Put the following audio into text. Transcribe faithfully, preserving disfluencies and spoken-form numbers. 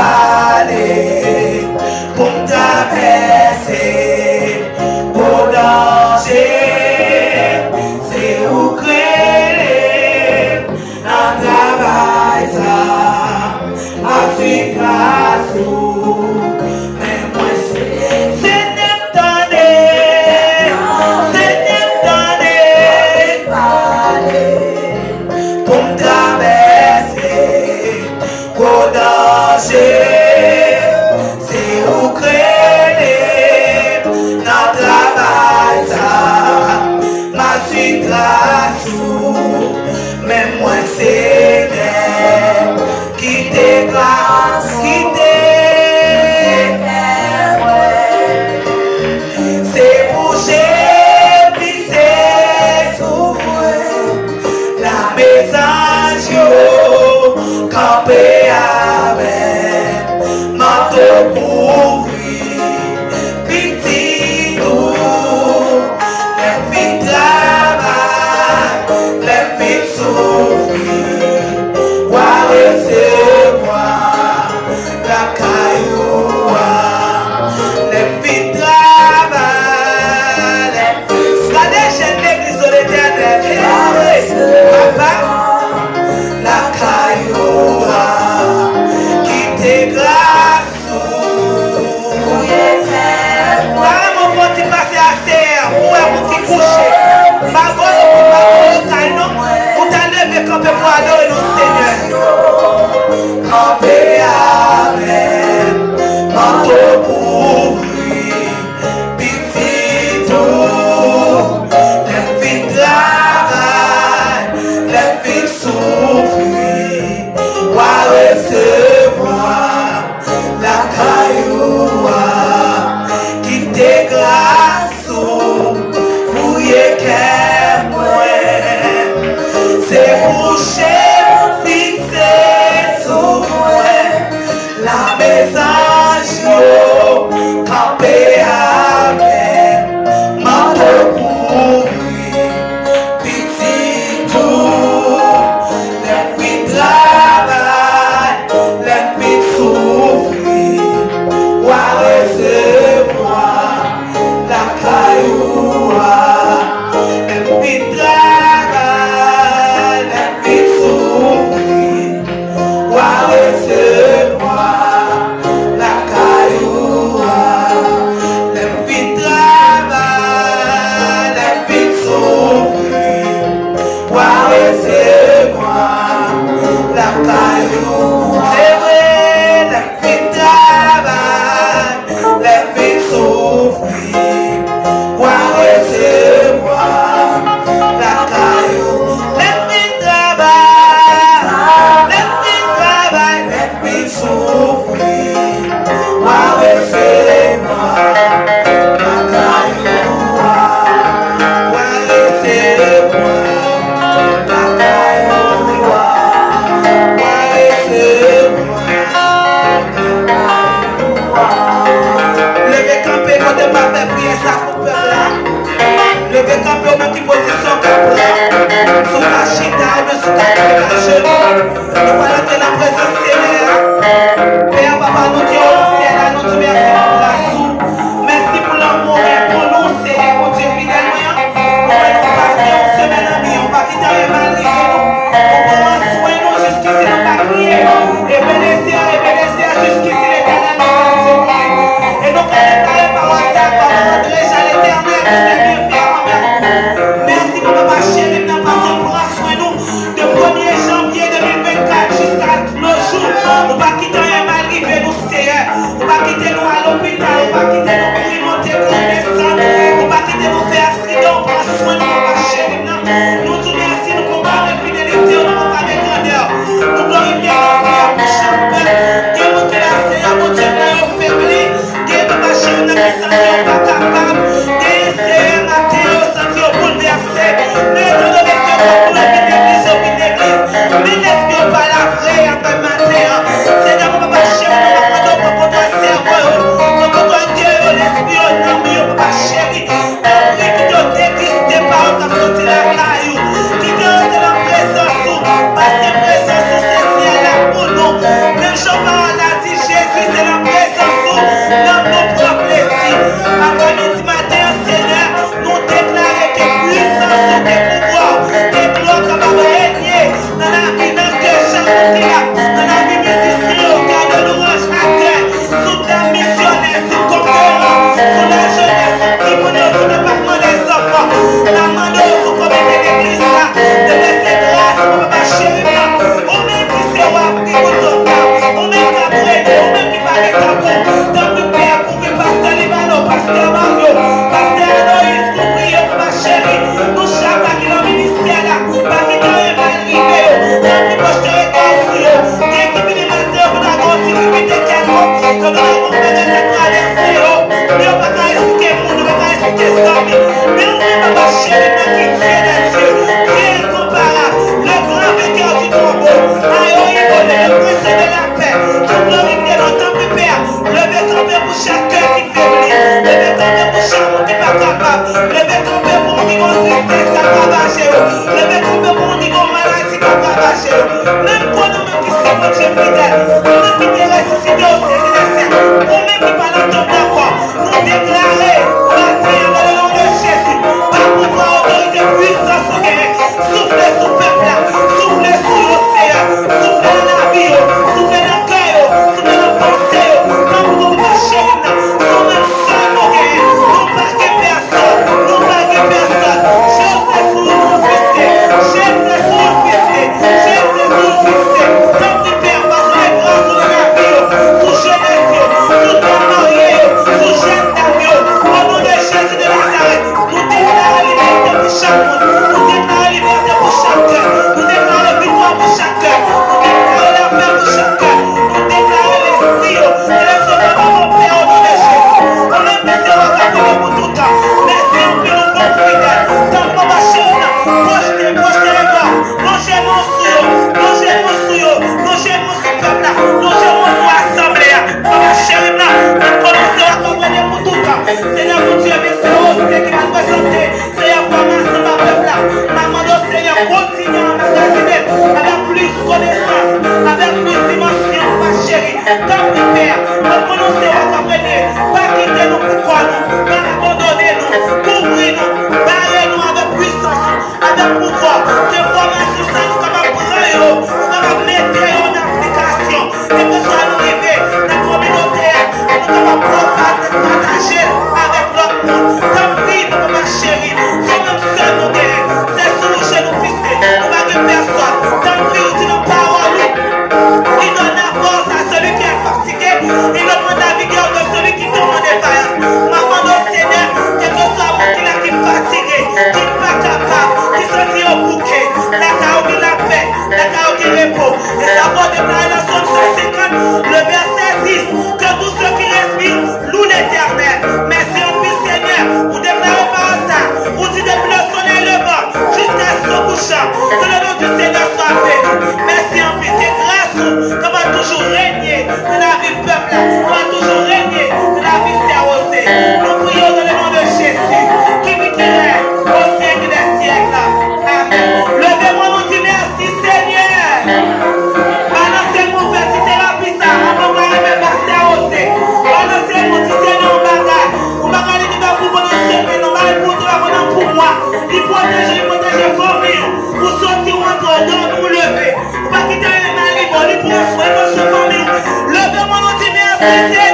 Ale pou m travèse gwo danje, se ou k rele nan travay sa, m ap swiv tras ou, men mwen se Senyè m tande, Senyè m tande, pou m travèse gwo danje, se ou k rele m nan travay sa, m ap swiv tras ou, men mwen Senyè, kite gras, kite. Se pou Jezi se sou mwen. Lame zanj yo kanpe avè m, manto kouvri pitit ou. Lè m fin travay, lè m fin soufri, w a resevwa lakay ou a. Lè m fin travay, lè m fin... Gade jèn legliz o Letènèl. Hey, papa, lakay ou a. Kite gras ou. Mwen renmen w fè yon ti pase a Seyè pou wè moun ki kouche. M pa voye pou m pa voye kay non. Ou ta leve kanpe pou adore nou Senyè. Kanpe avè m, manto kouvri pitit ou. Lè m fin travay, lè m fin soufri, w a resevwa lakay ou a. Kite gras ou fouye kè mwen. Se bouch ou fikse sou mwen. Lame zanj yo kanpe avè m, manto kouvri pitit ou. Lè m fin travay, lè m fin soufri, w a resevwa lakay ou a. Lè m fin travay, lè m fin soufri, w a resevwa lakay ou a. Lè m fin travay, lè m fin soufri, w a resevwa lakay ou. Se vre, lè m fin travay, lè m fin soufri, w a resevwa lakay ou. Lè m fin travay, lè m fin travay, lè m fin soufri, w a resevwa lakay ou a. W a resevwa lakay ou a. W a resevwa. Leve kanpe kote m ap fè priyè sa pou pèp la. Leve kanpe ou menm ki pozisyon w ka pran. Si w ka chita oubyen si w ka kanpe ajenou. Nou pral antre nan prezans Senyè a. Pè, Papa nou ki o nan syèl la, nou di mèsi pou gras ou. Mèsi pou lanmou ou gen pou nou, Senyè Bondye fidèl mwen an. Ou fè nou pase yon semèn an byen, ou pa kite anyen mal rive nou. Ou pran swen nou jiskisi nou pa kriye. Ebenezè, Ebenezè, jiskisi Letènèl nou ka sipliye. E nou ka deklare pawòl sa a kòm yon adresa Letènèl, ou se byenveyan anvè nou. Mèsi pou papa cheri m nan, paske w pran swen nou de premye janvye de mil vennkat jiska Yo pa ka travèse yo, yo pa ka esplike moun, yo pa ka esplike zanmi. Men ou menm, papa cheri, nan ki Dye dè Dye, Dye enkonparab, le gran venkè di tonbo, ayo ibone, le prince de la paix, nou glorifye non, tanpri Pè, leve kanpe pou chak kè ki febli, leve kanpe pou chak moun ki pa kapab, leve kanpe pou moun ki gen tristès k ap ravaje yo, leve kanpe pou moun ki gen maladi k ap ravaje yo. Menm konnen ou menm ki se Bondye fidèl, ou menm ki te resisite o syèk dè syèk, ou menm ki pa nan tonm ankò, nou deklare maten an, nan le non de Jezi, pa pouvwa, otorite, pwisans ou genyen, soufle sou pèp la, soufle sou yo, Seyè, soufle nan lavi yo, soufle nan kè yo, soufle nan panse yo, tankou papa cheri m nan, se ou menm sèl nou genyen, nou pa gen pèsòn, nou pa gen pèsòn. Jezi se ou nou fiske. Jezi se ou nou fiske. Jezi se ou nou fiske. Tanpri, Pè, pase gras ou nan lavi yo, sou jenès yo, sou nonm marye yo, sou jèn dam yo. O non de Jezi de Nazarèt, nou deklare libète pou chak moun. Nou deklare libète pou chak kè. Nou deklare viktwa pou chak kè. Nou deklare lapè pou chak kè. Nou deklare lespri yo. Ke lespri yo pa bon pè o non de Jezi. Ou menm ki se wa k ap rete pou toutan. Mèsi anpil ou bon fidèl. Tanpri papa cheri m nan. Pwojte, pwojte lèvwa. Lonje men w sou yo. Lonje men w sou yo. Lonje men w sou pèp la. Lonje men w sou asanble a. Papa cheri m nan. Mwen konnen se wa k ap rete pou toutan. Senyè Bondye, men se ou ki va prezante. Seyè, fòmasyon pa pèp la. M ap mande w, Seyè, kontinye anmagazinen avèk plis konesans, avèk plis dimansyon, papa cheri. Tanpri, Pè, nou konnen se ou k ap regle. Pa kite nou pou kò nou. Pa abandone nou. Kouvri nou. Bare nou avèk pwisans ou, avèk pouvwa w. Ke fòmasyon sa a nou kapab pran yo, nou kapab mete yo an aplikasyon. Kèlkeswa nou rive nan kominote a, nou kapab pran pataje l avèk lòt moun. Tanpri, nou papa cheri, se ou menm sèl nou genyen. Se sou ou je nou fikse. Nou pa gen pèsòn. Tanpri, ou di nan pawòl ou, il donne la force à celui qui est fatigué, il augmente la vigueur de celui qui tombe en défaillance. M ap mande w, Senyè, kèlkeswa moun ki la ki fatige, ki pa kapab, ki santi yo bouke, lakay ou gen lapè. Lakay ou gen repo. E sa pou w deklare nan Sòm san senkant, le vèsè sis, que tous ceux qui respirent louent l'Éternel. Mèsi anpil, Senyè. Ou deklare pawòl sa. Ou di, depuis le soleil levant jusqu'à son couchant, que le nom du Seigneur soit béni. Mèsi anpil. Ke gras ou kapab toujou renye nan lavi pèp la, ou va toujou renye nan lavi sè Rose. Nou priye w nan le non de Jezi, ki viv, ki règne au siècle des siècles. Amèn. Leve men w, nou di mèsi, Senyè. Balanse m pou fè ti terapi sa a, anvan mwen renmen ba sè Rose. Balanse m, di Senyè yon bagay. Yon bagay li te fè pou pandan semèn nan, bagay pou te fè pandan pou mwa. Li pwoteje, li pwoteje fanmi w. Ou soti, ou antre, ou dòmi, ou leve. Ou pa kite anyen mal li ba w, li pran swen, li pran swen fanmi w. Leve men w, nou di mèsi, Senyè.